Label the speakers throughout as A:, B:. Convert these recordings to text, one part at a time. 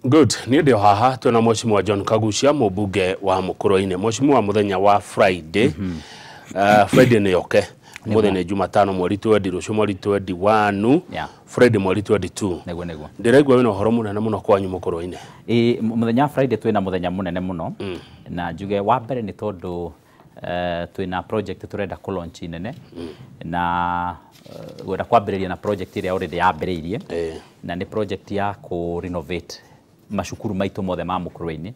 A: Good. Niĩ ndĩ o haha twĩna Mheshimiwa John Kagucia, mũmbunge wa Mũkũrwe-inĩ. Mheshimiwa, mũthenya wa Friday, Friday nĩ yoke. Mũthĩ nĩ Jumatano mweri 20, rũciũ mweri 21, Friday mweri 22.
B: Nĩguo.
A: Ndĩraigua wĩna ũhoro mũnene mũno kwanyu Mũkũrwe-inĩ.
B: Ĩ, mũthenya wa Friday twĩna mũthenya mũnene mũno, na njuge wa mbere nĩ tondũ twĩna project tũrenda kũ launch nene, na gwenda kwambĩrĩria na project ĩrĩa already yambĩrĩirie, na nĩ project ya kũ renovate macukuru maitũ mothe ma Mũkũrwe-inĩ.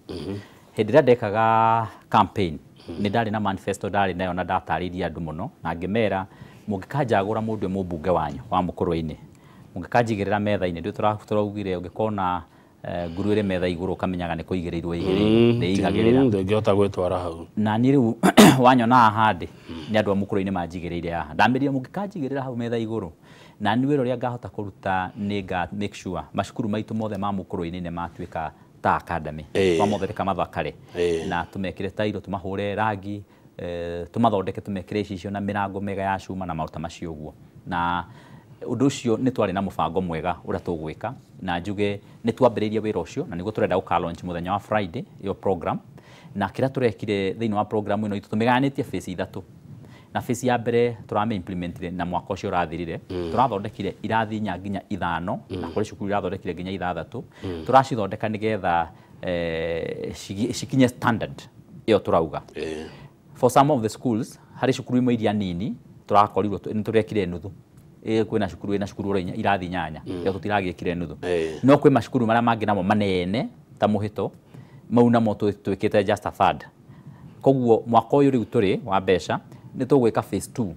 B: Hĩndĩ ĩrĩa ndekaga campaign, nĩ ndarĩ na manifesto ndarĩ nayo, na ndatarĩirie andũ mũno na ngĩmera, mũngĩkanjagũra mũndũ mũmbunge wanyu wa Mũkũrwe-inĩ, mũngĩkanjigĩrĩra metha-inĩ, ndĩ tũraugire ũngĩkona nguru ĩrĩ metha igũrũ, ũkamenyaga nĩ kũigĩrĩirwo ĩigĩrĩirwo, nĩ ĩigagĩrĩra.
A: Ndũngĩhota gwĩtwara hau.
B: Na niĩ rĩu wanyona haha ndĩ, nĩ andũ a Mũkũrwe-inĩ manjigĩrĩire haha. Ndamĩrire mũngĩkanjigĩrĩra hau metha igũrũ, na niĩ wĩra ũrĩa ngahota kũruta nĩ nga make sure macukuru maitũ mothe ma Mũkũrwe-inĩ nĩ matuĩka ta academy. Twamathondeka mathakare, na tũmekĩre tairo, tũmahũre rangi, tũmathondeke, tũmekĩre icicio na mĩrango mĩega ya cuma na maũndũ ta macio ũguo. Na ũndũ ũcio nĩ twarĩ na mũbango mwega ũrĩa tũgwĩka, na njuge nĩ twambĩrĩirie wĩra ũcio, na nĩguo tũrenda gũka launch mũthenya wa Friday ĩyo program. Na kĩrĩa tũrekire thĩinĩ wa program ĩno itũ, tũmĩgayanĩtie phase ithatũ, na phase ya mbere tũrame implementire na mwaka ũcio ũrathirire. Tũrathondekire irathi 4 nginya 5, na kũrĩ cukuru irathondekire nginya 6. Tũracithondeka nĩgetha cikinye standard ĩyo tũrauga. For some of the schools, harĩ cukuru imwe iria nini tũrakorirwo nĩ tũrekire nuthu. Kwĩna cukuru ĩna cukuru oro irathi 8, ĩyo tũtiragĩkire nuthu. No kwĩ macukuru marĩa mangĩ namo manene ta Mũhĩto, mau namo twĩkĩte just a third. Koguo mwaka ũyũ rĩu tũrĩ wa mbeca nĩ tũgwĩka phase 2.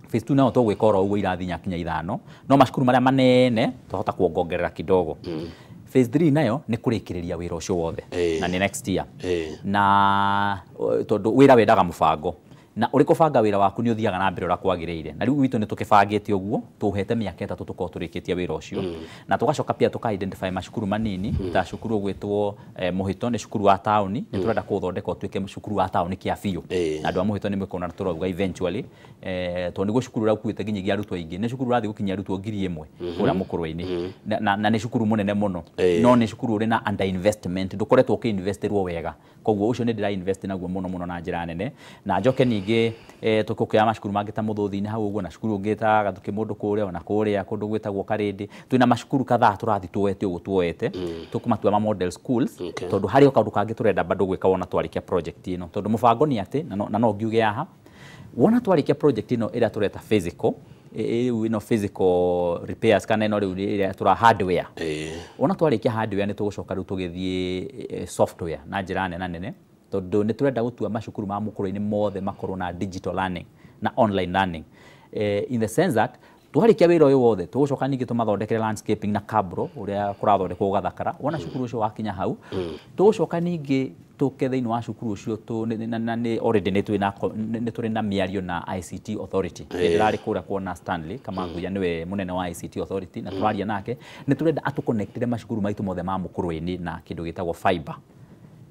B: Phase 2 nayo tũgwĩka oro ũguo, irathi 4 nginya 5, no macukuru marĩa manene twahota kuongongerera kidogo. Phase 3 nayo nĩ kũrĩkĩrĩria wĩra ũcio wothe, na nĩ next year. Na tondũ wĩra wendaga mũbango, na ũrĩ kũbanga wĩra waku nĩ ũthiaga na mbere ũrĩa kwagĩrĩire, na rĩu gwitũ nĩ tũkĩbangĩte ũguo, tũhete mĩaka 3 tũkorwo tũrĩkĩtie wĩra ũcio. Na tũgacoka pia tũka identify macukuru manini, ta cukuru ũgwĩtwo Mũhĩto, nĩ cukuru wa taũni, nĩ tũrenda kũũthondeka ũtuĩke cukuru wa taũni kĩa biũ. Na andũ a Mũhĩto nĩ mekuona tũrauga eventually, tondũ nĩguo cukuru ũrĩa ũkuĩte nginyagia arutwo aingĩ, nĩ cukuru ũrathiĩ gũkinyia arutwo 1000 kũrĩa Mũkũrwe-inĩ. Na nĩ cukuru mũnene mũno, no nĩ cukuru ũrĩ na under investment, ndũkoretwo ũkĩ-investirwo wega. Koguo ũcio nĩ ndĩra invest naguo mũno mũno na njĩra nene. Na njoke ningĩ tũkũkĩoya macukuru mangĩ ta Mũthũthi-inĩ hau ũguo, na cukuru ũngĩ ta Gathukĩ mũndũ kũrĩa, ona kũrĩa kũndũ gwĩtagwo Karĩndĩ. Twĩna macukuru kadhaa tũrathiĩ tuoete ũguo tuoete, tũkũmatua ma model schools, tondũ harĩ o kaũndũ kangĩ tũrenda bado gwĩka wona twarĩkia project ĩno. Tondũ mũbango nĩ atĩ, na no ngiuge haha, wona twarĩkia project ĩno ĩrĩa tũreta physical, rĩu ĩno physical repairs, kana ĩno rĩu ĩrĩa tũra hardware, wona twarĩkia hardware, nĩ tũgũcoka rĩu tũgĩthiĩ software na njĩra nene nene, tondũ nĩ tũrenda gũtua macukuru ma Mũkũrwe-inĩ mothe makorwo na digital learning na online learning, in the sense that twarĩkia wĩra ũyũ wothe, tũgũcoka ningĩ tũmathondekere landscaping na cabro ũrĩa kũrathondekwo gũgathakara. Wona cukuru ũcio wakinya hau, tũgũcoka ningĩ tũke thĩinĩ wa cukuru ũcio na nĩ already nĩ tũrĩ na mĩario na ICT Authority. Ndĩrarĩ kũrĩa kuona Stanley Kamanguya, nĩwe mũnene wa ICT Authority, na tũraria nake, nĩ tũrenda atũconnectĩre macukuru maitũ mothe ma Mũkũrwe-inĩ na kĩndũ gĩtagwo fiber,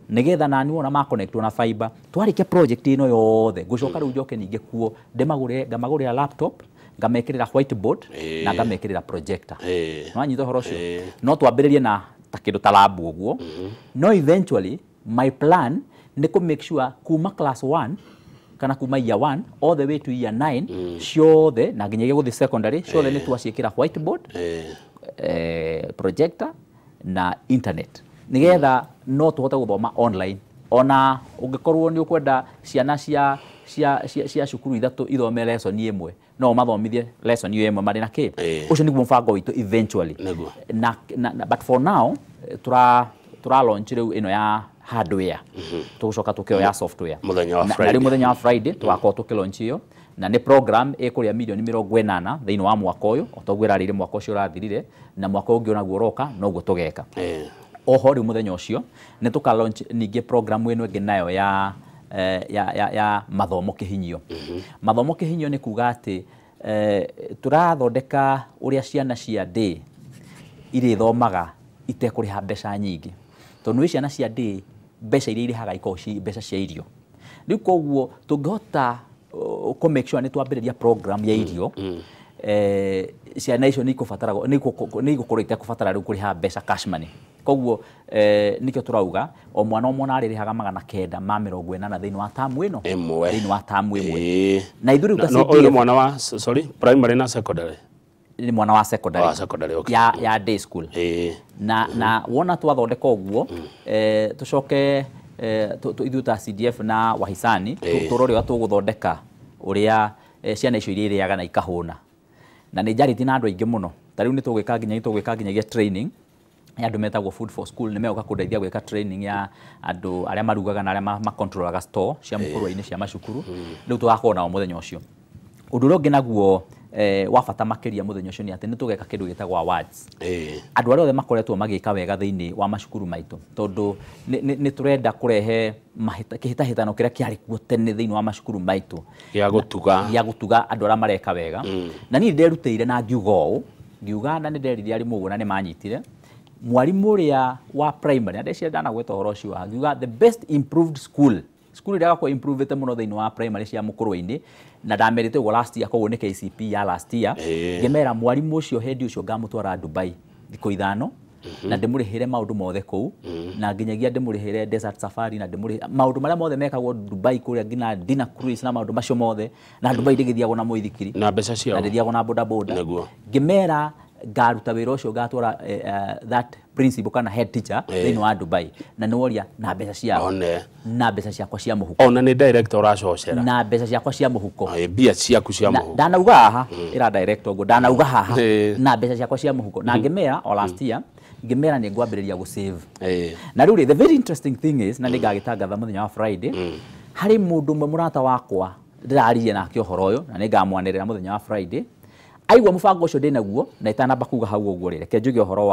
B: nigetha nani wona ma connectwo na fiber. Twarĩkia project ĩno yothe, ngũcoka rĩu njoke ningĩ kuo ndĩmagũrĩre, ngamagũrĩra laptop, ngamekĩrĩra whiteboard na ngamekĩrĩra projector. Nĩwanyita ũhoro ũcio? No twambĩrĩrie na ta kĩndũ ta lab ũguo, no eventually my plan nĩ kũ make sure kuma class 1 kana kuma year 1 all the way to year 9 ciothe, na nginyagia gũthiĩ secondary ciothe, nĩ twaciĩkĩra whiteboard, projector na internet, nigetha no tũhote gũthoma online. Ona ũngĩkorwo nĩ ũkwenda ciana cia cukuru ithatũ ithome lesson ĩmwe, no ũmathomithie lesson ĩyo ĩmwe marĩ na kĩ. Ũcio nĩguo mũbango witũ eventually. Na but for now, tũra launch rĩu ĩno ya hardware, tũgũcoka tũkĩoya software.
A: Mũthenya wa
B: Na
A: Friday.
B: rĩu mũthenya wa Friday tũgakorwo tũkĩ launch ĩyo, na nĩ program ĩkũrĩa mirioni 80 thĩinĩ wa mwaka ũyũ, o toguo ĩrarĩire mwaka ũcio ũrathirire, na mwaka ũngĩ onaguo ũroka noguo tũgeka. Oho rĩu mũthenya ũcio nĩ tũka launch ningĩ program ĩno ĩngĩ nayo ya mathomo kĩhinyio. Mathomo kĩhinyio nĩ kuga atĩ tũrathondeka ũrĩa ciana cia day irĩthomaga itekũrĩha mbeca nyingĩ, tondũ nĩ ciana cia day mbeca iria irĩhaga ikoragwo ci mbeca cia irio. Rĩu koguo tũngĩhota kũ make sure nĩ twambĩrĩria program ya irio, ciana icio nĩ ikũbataragwo, nĩ igũkorwo itekũbatara rĩu kũrĩha mbeca cash money. Koguo nikio turauga o mwana arĩrĩhaga 980 thĩinĩ wa tamu ĩno, thĩinĩ wa tamu ĩmwe. Na ithuĩ rĩu ta
A: CDF, mwana wa sorry primary na secondary,
B: ni mwana wa secondary,
A: secondary, okay.
B: ya day school. Na wona twathondeka ũguo, tucoke ithuĩ ta CDF na wahisani tũrore ũrĩa tũgũthondeka ũrĩa ciana icio iria irĩaga na ikahũna. Na nĩ njarĩtie na andũ aingĩ mũno. Ta rĩu nĩ tũgwĩka nginyagia training ya andũ metagwo Food for School, nĩ megũka kũndeithia gwĩka training ya andũ arĩa marugaga na arĩa makontrolaga store cia mũkũrwe-inĩ cia macukuru. Rĩu tũgakorwo nao mũthenya ũcio. Ũndũ ũrĩa ũngĩ naguo wa bata makĩria mũthenya ũcio nĩ atĩ nĩ tũgeka kĩndũ gĩtagwo awards. Andũ arĩa othe makoretwo magĩka wega thĩinĩ wa macukuru maitũ, tondũ nĩ tũrenda kũrehe kĩhĩtahĩtano kĩrĩa kĩarĩ kuo tene thĩinĩ wa macukuru maitũ
A: gĩa
B: gũtuga andũ arĩa mareka wega. Na niĩ nderutĩire na ngiuga ũũ, ngiuga na nĩ nderire arimũ ũguo na nĩ manyitire. Mwarimu ũrĩa wa primary, na ndeciria ndanagweta ũhoro ũcio haha, ngiuga the best improved school, cukuru ĩrĩa ĩgakorwo improvete mũno thĩinĩ wa primary cia mũkũrwe-inĩ, na ndamerĩte ũguo last year, koguo nĩ KCP ya last year, ngĩmera mwarimu ũcio hendi ũcio ngamũtwara Dubai thikũ 5, na ndĩmũrĩhĩre maũndũ mothe kũu, na nginyagia ndĩmũrĩhĩre desert safari, na ndĩmũrĩhĩre maũndũ marĩa mothe mekagwo Dubai kũrĩa, nginya dinner cruise na maũndũ macio mothe. Na Dubai ndĩgĩthiagwo na mũithikiri,
A: na mbeca ciao,
B: na ndĩthiagwo na boda boda. Ngĩmera ngaruta wĩra ũcio, ngatwara that principal kana head teacher thĩinĩ wa Dubai, na nĩworia na mbeca ciao, na mbeca ciakwa cia mũhuko,
A: ona nĩ director ũracocera,
B: na mbeca ciakwa cia mũhuko,
A: mbia ciaku cia mũhuko,
B: ndanauga haha ĩra director ũguo, ndanauga haha na mbeca ciakwa cia mũhuko. Na ngĩmera o last year, ngĩmera nĩ ngwambĩrĩria gũ save. Na rĩu rĩ, the very interesting thing is, na nĩ ngagĩtangatha mũthenya wa Friday, harĩ mũndũ ũmwe mũrata wakwa ndĩraririe nake ũhoro ũyũ, na nĩ ngamwanĩrĩra mũthenya wa Friday. Aigua mũbango ũcio ndĩnaguo, na itanamba kuga hau ũguo rĩ, reke njuge ũhoro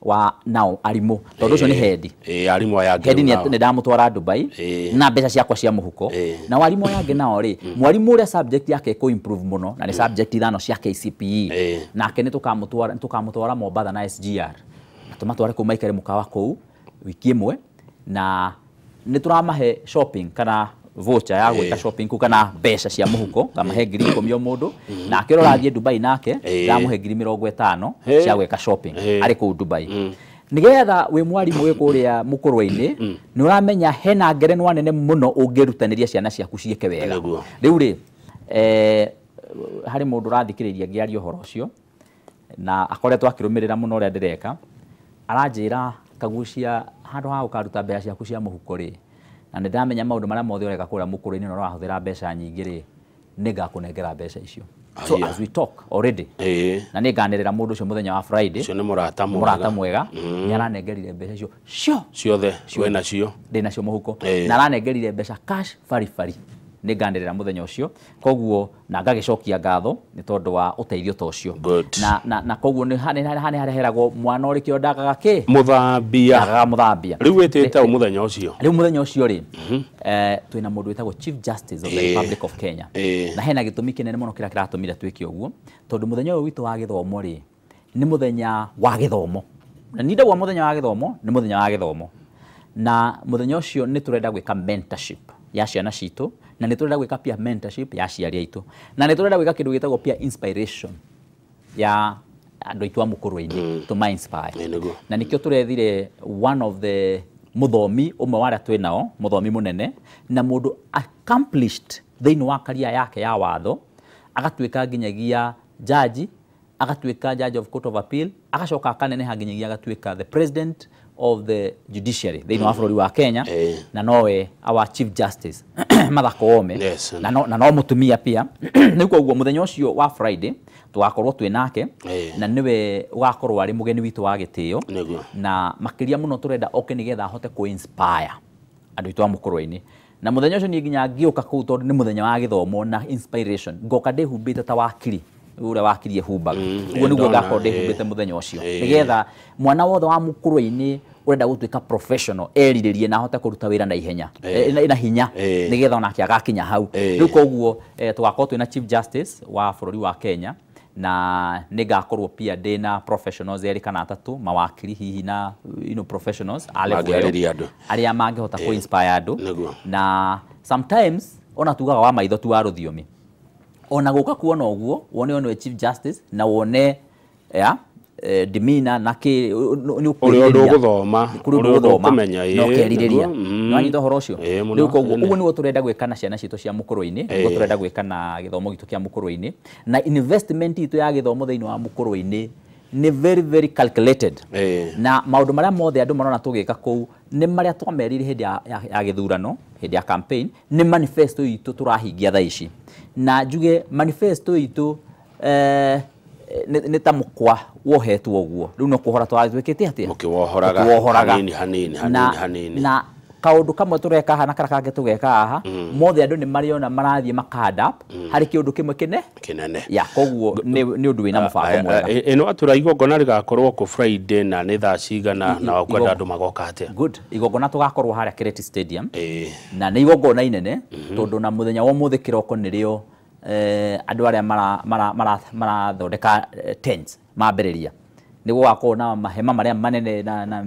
B: wa nao arimũ, tondũ ũcio nĩ hendi.
A: Arimũ aya angĩ
B: hendi nĩ ndamũtwara Dubai na mbeca ciakwa cia mũhuko. Na arimũ aya angĩ nao rĩ, mwarimũ ũrĩa subject yake ĩkũ improve mũno, na nĩ subject 5 cia KCPE, nake nĩ tũkamũtwara Mombatha na SGR, na tũmatware kũu maikare mũkawa kũu wiki ĩmwe, na nĩ tũramahe shopping kana voucher ya gwĩka shopping kũu, kana mbeca cia mũhuko, ngamahe 10,000 o mũndũ. Nake ũrĩa ũrathiĩ Dubai nake ndamũhe 50,000 cia gwĩka shopping arĩ kũu Dubai. Nĩgetha wĩ mwarimũ wĩ kũrĩa mũkũrwe-inĩ, nĩ ũramenya hena ngerenwa nene mũno ũngĩrutanĩria ciana ciaku ciĩke wega. Rĩu rĩ, harĩ mũndũ ũrathikĩrĩria ngĩaria ũhoro ũcio, na akoretwo akĩrũmĩrĩra mũno ũrĩa ndĩreka, aranjĩra Kagucia, handũ ha gũkaruta mbeca ciaku cia mũhuko rĩ, na nĩ ndamenya maũndũ marĩa mothe ũreka kũrĩa mũkũrũ-inĩ na ũrahũthĩra mbeca nyingĩ rĩ, nĩ ngakũnengera mbeca icio. So as we talk already, na nĩ nganĩrĩra mũndũ ũcio mũthenya wa Friday,
A: ũcio nĩ mũrata mwega,
B: mũrata mwega, nĩ aranengerire mbeca icio
A: ciothe wĩ nacio,
B: ndĩ nacio mũhuko, na aranengerire mbeca cash baribari, nĩ nganĩrĩra mũthenya ũcio. Koguo na ngagĩcokia ngatho nĩ tondũ wa ũteithio ta ũcio. Na koguo nĩ hareheragwo mwana ũrĩ kĩo ndagaga kĩ
A: mũthambia,
B: ndagaga mũthambia.
A: Rĩu wĩtĩte ũ mũthenya ũcio?
B: Rĩu mũthenya ũcio rĩ, twĩna mũndũ wĩtagwo Chief Justice of the Republic of Kenya, na hena gĩtũmi kĩnene mũno kĩrĩa kĩratũmire twĩke ũguo, tondũ mũthenya ũyũ witũ wa gĩthomo rĩ, nĩ mũthenya wa gĩthomo. Na niĩ ndauga mũthenya wa gĩthomo, nĩ mũthenya wa gĩthomo. Na mũthenya ũcio nĩ tũrenda gwĩka mentorship ya ciana citũ, na nĩ tũrenda gwĩka peer mentorship ya aciari aitũ, na nĩ tũrenda gwĩka kĩndũ gĩtagwo peer inspiration ya andũ aitũ a mũkũrũ-inĩ, tũma inspire. Na nĩkĩo tũrethire one of the mũthomi ũmwe wa arĩa twĩ nao, mũthomi mũnene na mũndũ accomplished thĩinĩ wa career yake ya watho, agatuĩka nginyagia judge, agatuĩka judge of court of appeal, agacoka akaneneha nginyagia agatuĩka the president of the judiciary thĩinĩ wa bũrũri wa Kenya, na nowe our Chief Justice Martha Koome, na no mũtumia pia. Nĩ koguo mũthenya ũcio wa Friday tũgakorwo twĩ nake, na nĩwe ũgakorwo arĩ mũgeni witũ wa gĩtĩo, na makĩria mũno tũrenda oke nĩgetha ahote kũ inspire andũ aitũ a mũkũrũ-inĩ. Na mũthenya ũcio niĩ nginya ngĩũka kũu, tondũ nĩ mũthenya wa gĩthomo na inspiration, ngoka ndĩhumbĩte ta wakiri ũrĩa wakiri ehumbaga, ũguo nĩguo ngakorwo ndĩhumbĩte mũthenya ũcio, nĩgetha mwana wothe wa mũkũrũ-inĩ ũrenda gũtuĩka professional erirĩrie na ahote kũruta wĩra na ihenya na hinya, nĩgetha onake agakinya hau. Rĩu koguo tũgakorwo twĩna Chief Justice wa bũrũri wa Kenya, na nĩ ngakorwo pia ndĩna professionals erĩ kana atatũ, mawakiri hihi na professionals a level ĩyo, arĩa mangĩhota kũ inspire andũ. Na sometimes ona tugaga wa maitho tu wa rũthiomi, ona gũka kuona ũguo wone nĩwe Chief Justice na wone demeanor na kĩ nĩ
A: Ũrĩa ũndũ ũgũthoma,
B: kũrĩ
A: ũrĩa
B: ũndũ
A: ũndũ
B: ũgũthoma
A: ũkũmenya,
B: na ũkerirĩria. Nĩwanyita ũhoro ũcio?
A: Ĩĩ, mũno,
B: Rĩu koguo
A: ĩĩ.
B: Ũguo nĩguo tũrenda gwĩka na ciana citũ cia mũkũrũ-inĩ, nĩguo tũrenda gwĩka na gĩthomo gitũ kĩa mũkũrũ-inĩ, na investment itũ ya gĩthomo thĩinĩ wa mũkũrũ-inĩ nĩ very very calculated. Na maũndũ marĩa mothe andũ marona tũgĩka kũu nĩ marĩa twamerire hĩndĩ ya gĩthurano, hĩndĩ ya campaign, nĩ manifesto itũ tũrahingia thaa ici. Na njuge manifesto itũ nĩ ta mũkwa wohetwo ũguo, rĩu no kũhora tũratwĩkĩte atĩa?
A: Mũkĩwohoraga.
B: Tũkĩwohoraga.
A: Hanini, hanini, hanini, hanini.
B: Na kaũndũ kamwe tũreka haha na karĩa kangĩ tũgeka haha, mothe andũ nĩ marĩona marathiĩ maka up harĩ kĩũndũ kĩmwe kĩne
A: Kĩnene.
B: Ya koguo nĩ ũndũ wĩna mũbango mwega.
A: Ĩno atũra igongona rĩgakorwo kũ Friday na nĩ thaa cigana, na ũkwenda andũ magoka atĩa?
B: Good. Igongona tũgakorwo harĩa Kireti Stadium. Na nĩ igongona inene, tondũ na mũthenya wa ũmũthĩ kĩroko nĩrĩo andũ arĩa marathondeka tents mambĩrĩria, nĩ gũgakorwo na mahema marĩa manene na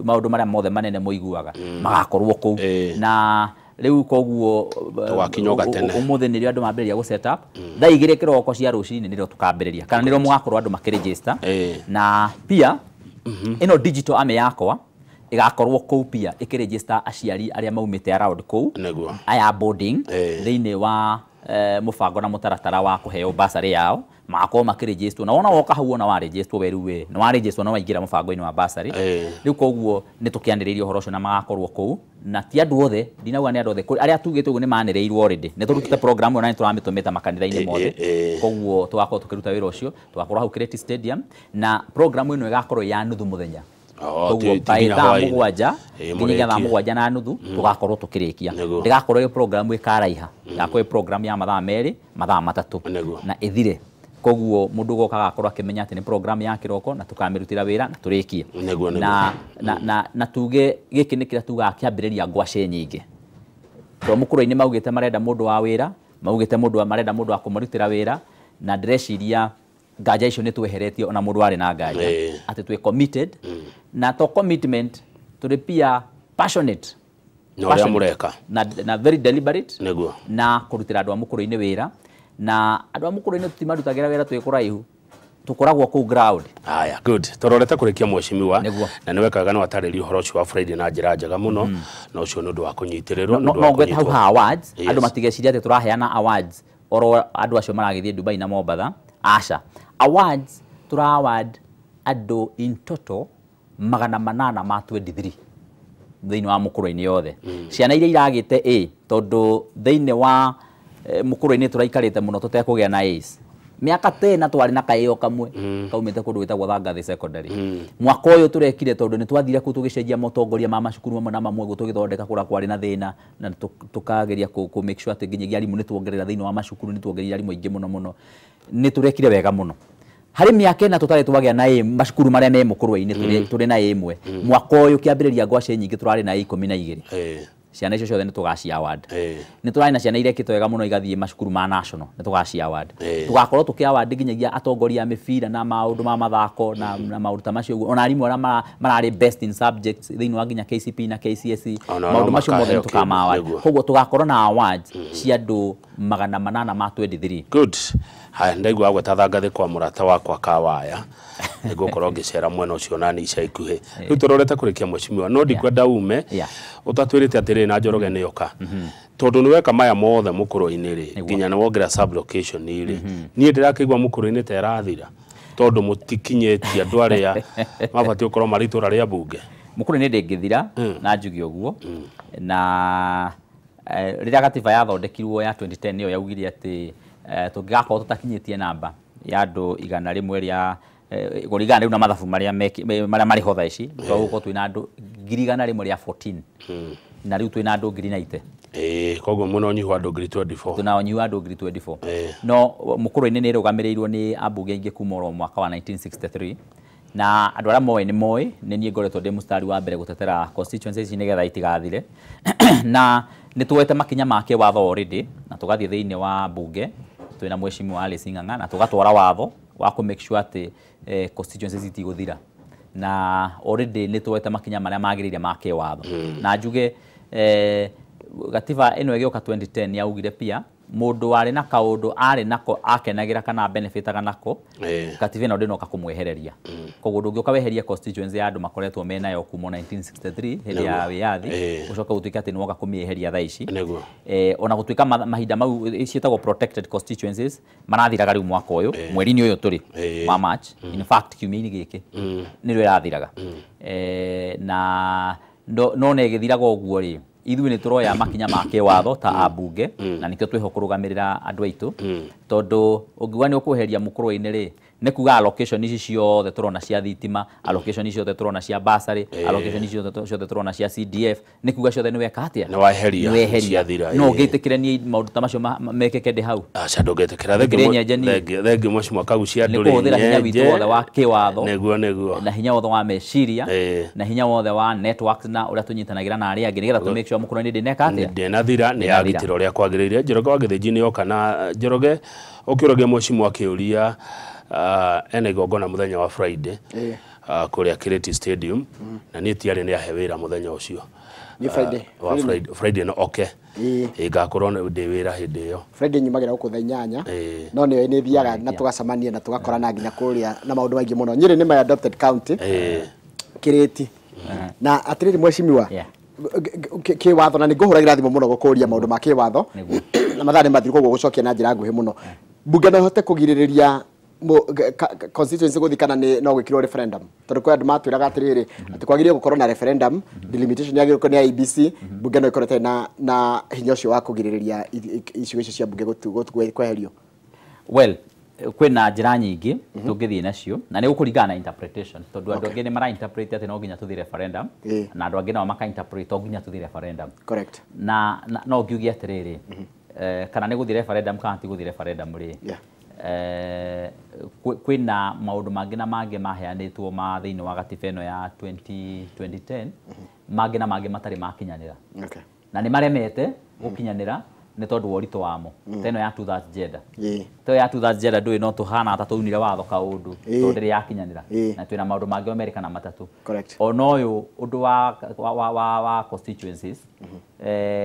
B: maũndũ marĩa mothe manene mũiguaga magakorwo kũu. Na rĩu koguo
A: Tũgakinya o gatene.
B: Ũmũthĩ nĩrĩo andũ mambĩrĩria gũ set up thaa 2 kĩroko cia rũcinĩ, nĩrĩo tũkambĩrĩria kana nĩrĩo mũgakorwo andũ makĩregister. Na pia ĩno digital army yakwa ĩgakorwo kũu pia ĩkĩregister aciari arĩa maumĩte around kũu, aya boarding thĩinĩ wa mũbango na mũtaratara wa kũheo bursary yao, magakorwo makĩregister. Na wona woka hau, wona waregister we rĩu we nĩ waregister na waingĩra mũbango-inĩ wa bursary. Rĩu koguo nĩ tũkĩanĩrĩirie ũhoro ũcio na magakorwo kũu, na ti andũ othe, ndinauga nĩ andũ othe. Kũrĩ arĩa tugĩte ũguo nĩ manĩrĩirwo already, nĩ tũrutĩte program ĩyo na nĩ tũramĩtũmĩte makanitha-inĩ mothe. Koguo tũgakorwo tũkĩruta wĩra ũcio, tũgakorwo hau Kireti Stadium, na program ĩno ĩgakorwo ya nuthu mũthenya.
A: Oh,
B: Koguo
A: ti
B: by
A: nginya
B: thaa
A: hwaĩ-inĩ.
B: 7 nginyagia thaa
A: Mũrĩkie.
B: 7:30 tũgakorwo tũkĩrĩkia. Ndĩgakorwo ĩ program ĩkaraiha, ĩgakorwo ĩ program ya mathaa 2, mathaa 3 na ĩthire. Koguo mũndũ ũgoka agakorwo akĩmenya atĩ nĩ program ya kĩroko na tũkamĩrutĩra wĩra na tũrĩkie.
A: Nĩguo, nĩguo.
B: Na tuge gĩkĩ nĩ kĩrĩa tugaga kĩambĩrĩria ngwacĩ nyingĩ, tondũ mũkũrũ-inĩ maugĩte marenda mũndũ wa wĩra, maugĩte marenda mũndũ wa kũmarutĩra wĩra, na ndĩreciria nganja icio nĩ tweheretie, ona mũndũ warĩ na nganja atĩ twĩ committed, na to commitment, tũrĩ pia passionate.
A: Na ũrĩa
B: Passionate.
A: mũreka.
B: Na very deliberate na kũrutĩra andũ a mũkũrũ-inĩ wĩra, na andũ a mũkũrũ-inĩ tũtimarutagĩra wĩra twĩ kũraihu, tũkoragwo kũu ground.
A: Haya, good. Tũrorete kũrĩkia, mheshimiwa.
B: Nĩguo.
A: Na nĩ wekaga nĩ watarĩria ũhoro ũcio wa Friday na njĩra njega mũno, na ũcio nĩ ũndũ wa kũnyitĩrĩrwo, nĩ
B: No
A: ũndũ wa
B: no ngwete hau
A: kũnyitwo.
B: ha awards, andũ matigeciria atĩ tũraheana awards oro andũ acio maragĩthiĩ Dubai na Mombatha. Aca, awards tũra award andũ in total 823 thĩinĩ wa mũkũrũ-inĩ yothe, ciana iria iragĩte A, tondũ thĩinĩ wa mũkũrũ-inĩ tũraikarĩte mũno tũtekũgĩa na A's, mĩaka tena twarĩ na kaĩo kamwe kaumĩte kũndũ gwĩtagwo Thangathi Secondary. Mwaka ũyũ tũrekire, tondũ nĩ twathire kũu tũgĩcenjia motongoria ma macukuru mamwe na mamwe, ũguo tũgĩthondeka kũrĩa kwarĩ na thĩna, na tũkageria kũ make sure atĩ nginyagia arimũ nĩ tuongerera thĩinĩ wa macukuru, nĩ tuongereire arimũ aingĩ mũno mũno. Nĩ tũrekire wega mũno harĩ mĩaka 4 tũtarĩ twagĩa na A macukuru marĩa me mũkũrũ-inĩ, tũrĩ na A ĩmwe. Mwaka ũyũ kĩambĩrĩria ngwacĩ nyingĩ tũrarĩ na A 12. Ciana icio ciothe nĩ tũgaci award. Nĩ tũrarĩ na ciana irekĩte wega mũno igathiĩ macukuru ma national, nĩ tũgaci award. Tũgakorwo tũkĩ award nginyagia atongoria a mĩbira na maũndũ ma mathako na maũndũ ta macio ũguo, ona arimũ arĩa mararĩ best in subjects thĩinĩ wa nginya KCPE na KCSE.
A: Ona
B: Maũndũ
A: no
B: macio mothe nĩ
A: makaheo
B: tũkama
A: kĩndũ,
B: award. Koguo tũgakorwo na awards cia andũ 823.
A: Good. Haya, ndaigua gweta Thangathi kwa mũrata wakwa Kawaya, nĩngũkorwo ngĩcera mwena ũcio nani ica ikuhĩ. Rĩu tũrorete kũrĩkia, mheshimiwa, no ndikwenda ume ũtatwĩrĩte atĩrĩrĩ, na Njoroge nĩoka, tondũ nĩ weka maya mothe mũkũrũ-inĩ rĩ, nginya nĩ wongerera sub location rĩ, niĩ ndĩrakĩigua mũkũrũ-inĩ ta ĩrathira, tondũ mũtikinyĩtie andũ arĩa mabatiĩ gũkorwo marĩ itũra rĩa mbunge.
B: Mũkũrũ-inĩ ndĩngĩthira, na njuge ũguo, na rĩrĩa gatiba yathondekirwo ya 2010, nĩyo yaugire atĩ tũngĩgakorwo tũtakinyĩtie namba ya andũ 100 rĩa kũringana rĩu na mathabu marĩa marĩa marĩ ho thaa ici, tũgũkorwo twĩna andũ 114,000, na rĩu twĩna andũ 90,000.
A: Ĩĩ, koguo mũno ũnyihu wa andũ 24,000.
B: Tuna ũnyihu wa andũ 24,000. No mũkũrũ-inĩ nĩ ĩrũgamĩrĩirwo nĩ ambunge aingĩ kuma oro mwaka wa 1963, na andũ arĩa moĩ nĩ moĩ nĩ niĩ ngoretwo ndĩ mũstari wa mbere gũtetera constituency ici nĩgetha itigathire, na nĩ tuoete makinya ma kĩwatho already, na tũgathiĩ thĩinĩ wa mbunge twĩna mheshimiwa Alice Ng'ang'a, na tũgatwara watho wa kũ make sure atĩ constituencies itigũthira, na already nĩ tuoete makinya marĩa magĩrĩire ma kĩwatho. Na njuge gatiba ĩno ĩgĩũka 2010 yaugire pia Mũndũ warĩ na kaũndũ arĩ nako akenagĩra kana benefitaga nako, katiba ĩno ndĩnoka kũmwehereria. Koguo ndũngĩũka weherie constituency ya andũ makoretwo menayo kuma 1963 hĩndĩ ya wĩyathi, ũcoke ũtuĩke atĩ nĩwoka kũmĩeheria thaa ici. Ona gũtuĩka mahinda mau ciĩtagwo protected constituencies marathiraga rĩu mwaka ũyũ, mweri-inĩ ũyũ tũrĩ wa March, in fact kiumia-inĩ gĩkĩ nĩrĩo ĩrathiraga. Na no na ĩgĩthiraga ũguo rĩ, ithuĩ nĩ tũroya makinya ma kĩwatho ta ambunge, na nĩkĩo twĩho kũrũgamĩrĩra andũ aitũ, tondũ ũngiuga nĩ ũkweheria mũkũrwe-inĩ rĩ, nĩ kuga allocation ici ciothe tũrona cia thitima, allocation ici ciothe tũrona cia bursary, allocation ici ciothe tũrona cia CDF, nĩ kuga ciothe nĩ weka atĩa?
A: Nĩ waeheria.
B: Nĩ weheria.
A: Ciathira.
B: No ũngĩtĩkĩre niĩ maũndũ ta macio mekĩke ndĩ hau?
A: Aca, ndũngĩtĩkĩra.
B: Ndũngĩrĩ nyenje niĩ.
A: Thengiũ Mheshimiwa Kaguchia.
B: Nĩ
A: ndũrĩ
B: kũhũthĩra hinya witũ
A: nyenje.
B: wothe wa kĩwatho,
A: Nĩguo.
B: na hinya wothe wa meciria, na hinya wothe wa networks na ũrĩa tũnyitanagĩra na arĩa angĩ, nĩgetha tũ make sure mũkũrwe-inĩ ndĩneka atĩa?
A: Ndĩnathira, nĩ
B: Ndĩnathira.
A: yagitĩra ũrĩa kwagĩrĩire. Njoroge wa Gĩthĩnji nĩ oka na Njoroge ũkĩũragia mheshimiwa akĩũria, ena igongona mũthenya wa Friday kũrĩa Kireti Stadium, na niĩ tiarĩ nĩ ahe wĩra mũthenya ũcio.
C: Nĩ Friday.
A: Wa Friday, Friday no oke. Ngakorwo ndĩ wĩra hĩndĩ ĩyo.
C: Friday nyumagĩra gũkũ thaa 8. No nĩyo nĩ thiaga na tũgacemania na tũgakorana nginya kũrĩa na maũndũ maingĩ mũno. Nyĩrĩ nĩ my adopted county, Kĩrĩti. Na atĩrĩrĩ mheshimiwa, kĩwatho, na nĩ ngũhũragĩra thimũ mũno gũkũria maũndũ ma kĩwatho, na mathaa nĩ mathiru, koguo gũcokia na njĩra nguhĩ mũno, mbunge no ĩhote kũgirĩrĩria constituency gũthiĩ, kana nĩ no gwĩkĩrwo referendum? Tondũ kwĩ andũ matwĩraga atĩrĩrĩ, atĩ kwagĩrĩire gũkorwo na referendum, delimitation yagĩrĩirwo gũkorwo nĩ IEBC, mbunge no ĩkorwo ĩtarĩ na hinya ũcio wa kũgirĩrĩria icigo icio cia mbunge kweherio.
B: Well, kwĩna njĩra nyingĩ tũngĩthiĩ nacio, na nĩ gũkũringana na interpretation, tondũ andũ angĩ nĩ mara interpret atĩ no nginya tũthiĩ referendum, na andũ angĩ nao maka interpret to nginya tũthiĩ referendum. Na no ngiuge atĩrĩrĩ, kana nĩ gũthiĩ referendum kana ti gũthiĩ referendum rĩ, kwĩna maũndũ mangĩ na mangĩ maheanĩtwo ma thĩinĩ wa gatiba ĩno ya 2010, mangĩ na mangĩ matarĩ makinyanĩra, na nĩ maremete gũkinyanĩra nĩ tondũ wa ũritũ wamo, ta ĩno ya two thirds gender. Ta ĩyo ya two thirds gender ndũĩ no tũhana ta tũunire watho kaũndũ, tondũ ndĩrĩ yakinyanĩra, na twĩna maũndũ mangĩ o merĩ kana matatũ. Ona ũyũ ũndũ wa constituencies,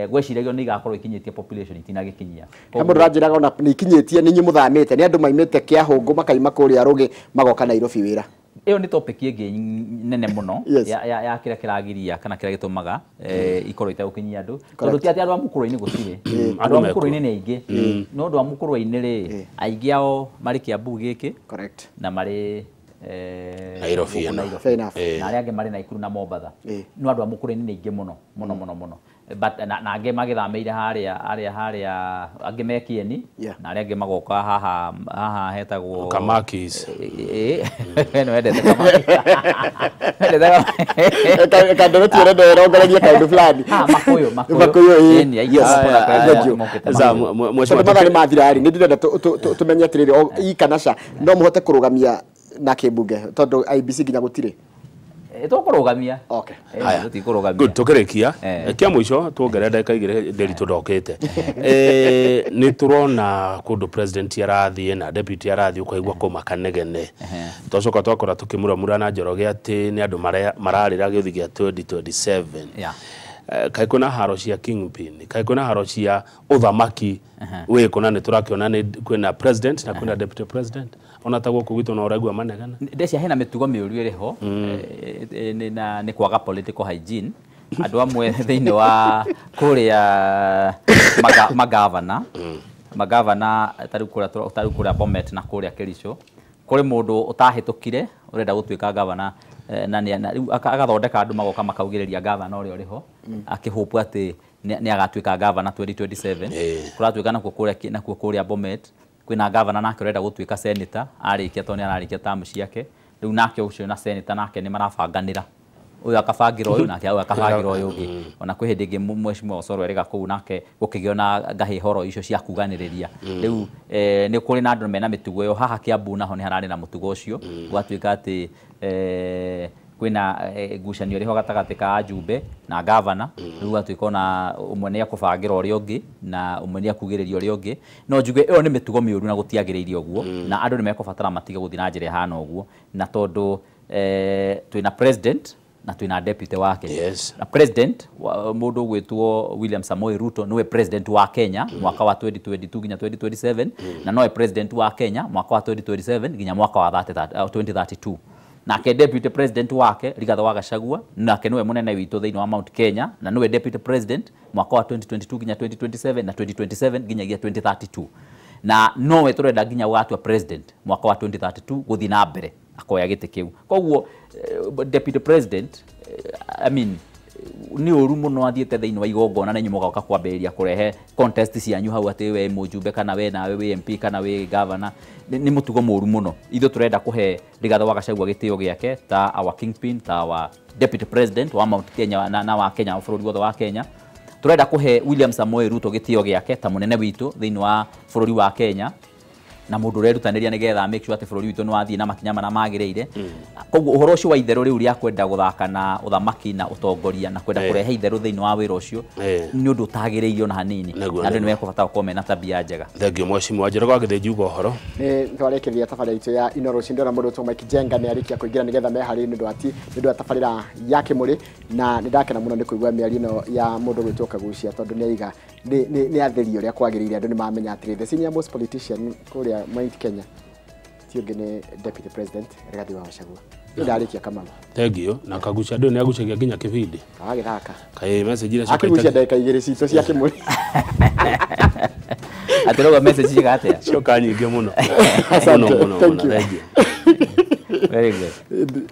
B: gwĩciragio nĩ igakorwo ikinyĩtie population, itinagĩkinyia.
C: He mũndũ ũranjĩraga ona nĩ ikinyĩtie, nĩ inyuĩ mũthamĩte, nĩ andũ maimĩte Kĩahũngũ makaima kũrĩa Rũgĩ magoka Nairobi wĩra.
B: Ĩyo nĩ topic ĩngĩ nene mũno ya kĩrĩa kĩragiria kana kĩrĩa gĩtũmaga ikorwo itegũkinyia andũ, tondũ ti atĩ andũ a mũkũrũ-inĩ gũtirĩ, andũ a mũkũrũ-inĩ nĩ aingĩ, no andũ a mũkũrũ-inĩ rĩ, aingĩ ao marĩ Kĩambu gĩkĩ na marĩ
A: Nairobi
B: gũkũ
A: ĩno.
B: Nairobi.
C: Fair enough.
B: Na arĩa angĩ marĩ Naikuru na Mombatha, no andũ a mũkũrũ-inĩ nĩ aingĩ mũno mũno mũno mũno, but na angĩ magĩthamĩire harĩa angĩ me Kieni, na arĩa angĩ magoka haha hetagwo
A: Kamakis.
B: We nĩ wendete Kamakis. Wendete Kamakis.
C: Kandereti ũrenda ĩrongorerie kaũndũ fulani.
B: Ah, Makuyu, Makuyu.
C: Makuyu, ĩĩ.
B: Ĩni, aingĩ
C: Yes.
B: makona kwa
C: Thank you.
B: mokĩte
A: Za,
B: Makuyu.
A: mheshimiwa,
C: Tondũ mathaa nĩ mathira rĩ, nĩ ndĩrenda tũmenye atĩrĩrĩ, o i kana ca no mũhote kũrũgamia na kĩmbunge, tondũ IEBC nginya gũtirĩ.
B: Tũkũrũgamia.
A: Haya.
B: Tũtikũrũgamia.
A: Good, tukĩrĩkia kĩa mũico, tuongerera ndagĩka 2 ndĩritũ ndokĩte, nĩ tũrona kũndũ president arathiĩ na deputy arathiĩ, ũkaigua kũma kanegene, twacoka twakora tũkĩmuramura na Njoroge atĩ nĩ andũ mararĩra gĩũthi gĩa 2027. Kaĩ kwĩna haro cia kingpin, kaĩ kwĩna haro cia ũthamaki wĩkũ? Na nĩ tũrakĩona nĩ kwĩna president na kwĩna deputy president, ona ta gũkũ gwitũ no ũraigua manegene.
B: Ndecia hena mĩtugo mĩũru ĩrĩ ho, na nĩ kwaga political hygiene. Andũ amwe thĩinĩ wa kũrĩa magavana, tarĩu kũrĩa Bomet na kũrĩa Kericho, kũrĩ mũndũ ũtahĩtũkire ũrenda gũtuĩka gavana, na rĩu agathondeka andũ magoka makaugĩrĩria gavana ũrĩa ũrĩ ho, akĩhope atĩ nĩ agatuĩka gavana 2027. Kũratuĩka nakuo kũrĩa Bomet kwĩna gavana nake ũrenda gũtuĩka senator arĩkia, tondũ nĩ ararĩkia tamu ciake rĩu, nake ũcio na senator nake nĩ marabanganĩra, ũyũ akabangĩra ũyũ nake ũyũ akabangĩra ũyũ ũngĩ. Ona kwĩ hĩndĩ ĩngĩ mheshimiwa Osoro erĩga kũu nake gũkĩgĩa na ngahĩhoro icio cia kuganĩrĩria. Rĩu nĩ kũrĩ na andũ mena mĩtugo ĩyo. Haha Kiambu naho nĩ hararĩ na mũtugo ũcio, gũgatuĩka atĩ kwĩna ngucanio ĩrĩ ho gatagatĩ ka ajumbe na gavana. Rĩu gũgatuĩka ona ũmwe nĩ ekũbangĩra ũrĩa ũngĩ na ũmwe nĩ ekugĩrĩria ũrĩa ũngĩ. No njuge ĩyo nĩ mĩtugo mĩũru na gũtiagĩrĩire ũguo, na andũ nĩ mekũbatara matige gũthiĩ na njĩra ĩhana ũguo, na tondũ twĩna president na twina deputy wake.
A: Yes.
B: Na president mundu gwitwo William Samoei Ruto niwe president wa Kenya mwaka wa 2022 nginya 2027 na nowe president wa Kenya mwaka wa 2027 nginya mwaka wa 2032. Nake deputy president wake Rigathi wa Gachagua nake niwe munene witũ thĩinĩ wa Mount Kenya na niwe deputy president mwaka wa 2022 nginya 2027 na 2027 nginyagia 2032 na nowe turenda nginya gũgatua president mwaka wa 2032 gũthiĩ na mbere akoya gĩtĩ kĩu. Koguo deputy president I mean nĩ ũru mũno athiĩte thĩinĩ wa igongona na inyuĩ mũgoka kwambĩrĩria kũrehe contest cianyu hau atĩ we mũjumbe kana we nawe wĩ MP kana wĩ governor. Nĩ mũtugo mũru mũno. Ithuĩ tũrenda kũhe Rigathi wa Gachagua gĩtĩo gĩake ta our kingpin, ta our deputy president wa Mount Kenya na wa Kenya, bũrũri wothe wa Kenya. Tũrenda kũhe William Samoei Ruto gĩtĩo gĩake ta mũnene witũ thĩinĩ wa bũrũri wa Kenya na mũndũ ũrerutanĩria nĩgetha make sure atĩ bũrũri witũ nĩ wathiĩ na makinya marĩa magĩrĩire. Koguo ũhoro ũcio wa itherũ rĩu rĩa kwenda gũthaka na ũthamaki na ũtongoria na kwenda kũrehe itherũ thĩinĩ wa wĩra ũcio nĩ ũndũ ũtagĩrĩire ona hanini, na andũ nĩ mekũbata gũkorwo mena tabia njega.
A: Thengiũ mheshimiwa Njoroge wa Gĩthĩnji uga ũhoro.
C: Nĩ twarĩkĩria tabarĩra itũ ya Inooro rũciũ. Ndĩrona mũndũ ũtwo Mike Jenga nĩ arĩkia kũingĩra nĩgetha meharĩrie nĩ ũndũ wa tabarĩra ya Kĩmũrĩ, na nĩ ndakena mũno nĩ kũigua mĩario ĩno ya mũndũ gwĩtwo Kagucia tondũ nĩ aiga nĩ atherio ũrĩa kwagĩrĩire. Andũ nĩ mamenya atĩrĩ the senior most politician kũrĩa Mount Kenya ti ũngĩ nĩ deputy president Rigathi wa Gachagua. Ndarĩkia Kamau.
A: Thengiũ. Na Kagucia ndũ nĩ agucagia nginya kĩbindi
C: agagĩthaka
A: kaĩ message iria
C: akĩgucia ndagĩka igĩrĩ citũ cia Kĩmũrĩ.
B: Atĩrauga message ciĩga atĩa?
A: Cioka nyingĩ mũno. Mũno mũno mũno. Thengiũ.
B: Very good.